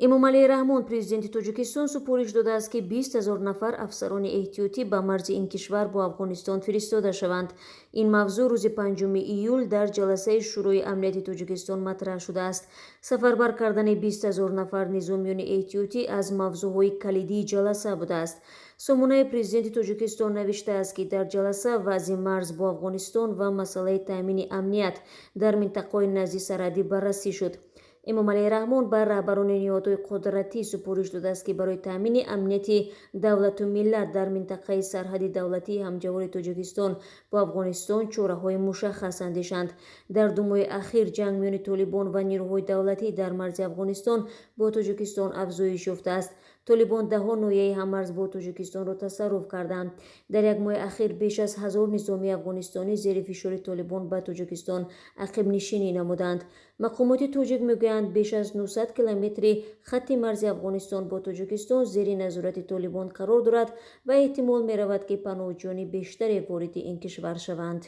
Эмомалӣ Раҳмон, президенти Тоҷикистон, супориш додааст, ки 20 000 нафар афсарони эҳтиётӣ ба марзи ин кишвар бо Афғонистон фиристода шаванд. Ин мавзӯъ рӯзи 5 июл дар ҷаласаи Шӯрои амнияти Тоҷикистон матраҳ шудааст. Сафарбар кардани 20 000 нафар низомиёни эҳтиётӣ аз мавзӯъҳои калидии ҷаласа будааст. Сомонаи президенти Тоҷикистон навиштааст, ки дар ҷаласа вазъи марз бо Афғонистон ва масъалаи таъмини амният дар минтақаҳои назди сарҳадӣ баррасӣ шуд. Эмомалӣ Раҳмон ба раҳбарони ниҳодҳои қудратӣ супориш додааст, ки барои таъмини амнияти давлату миллат дар минтақаи сарҳади давлатии ҳамҷавори Тоҷикистон бо Афғонистон чораҳои мушаххас андешанд. Дар 2 моҳи ахир ҷанг миёни Толибон ва нирӯҳои давлатӣ дар марзи Афғонистон бо Тоҷикистон афзоиш ёфтааст. Толибон даҳҳо ноҳияи ҳаммарз бо Тоҷикистонро тасарруф карданд. Дар як моҳи ахир беш аз 1000 низомии афғонистонӣ зери фишори Толибон ба Тоҷикистон ақибнишинӣ намуданд. Мақомоти тоҷик мегӯянд, беш аз 900 километри хатти марзи Афғонистон бо Тоҷикистон зери назорати Толибон қарор дорад ва эҳтимол меравад, ки паноҳҷӯёни бештаре вориди ин кишвар шаванд.